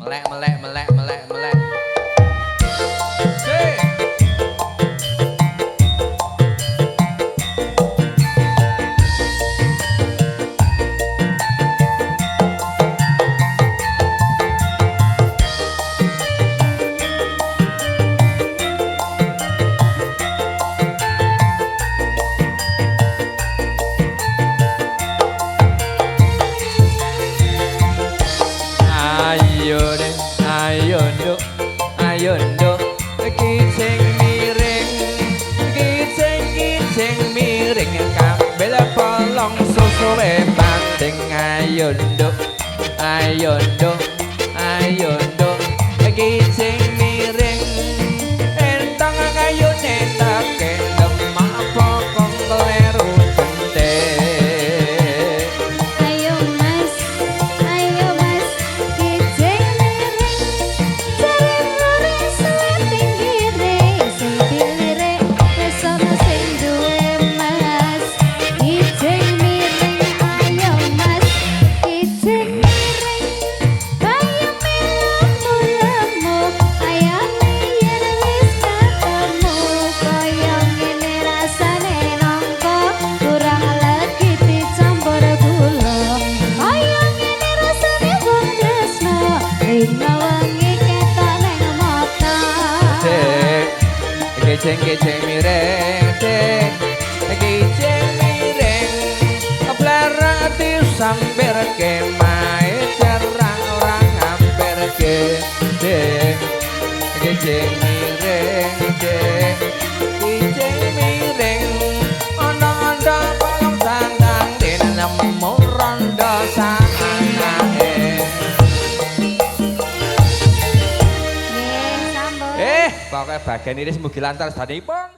Melek melek melek melek melek. Sik. Ayo deh, ayo nduk, ayo nduk, kijing miring, kijing kijing miring, kabel polong susuwe banding. Ayo nduk, ayo nduk, ayo nduk, kijing miring, entong kayune teke demak pokok kleru jentik. Ayo mas, kijing miring, jare mlore suwe pinggire, sing dilirik wis ana sing duwe mas. Kijing miring, ayo mas, kijing miring, bayeme lemu-lemu, ayame yen wis ketemu, kaya ngene rasane nangka, kurang lagi dicampur gula. Kaya ngene rasane wong tresno, rina wengi ketok neng mata. Dek, kijing kijing miring, dek, kijing miring, blerati sampir kemahe terang ora ngampir ke, dek, kijing miring, dek, kijing miring, ana-ana polong tandang nemu rondo saanake. Nggih, sampun. Pokoknya bagian ini semugi lancar sadanipun.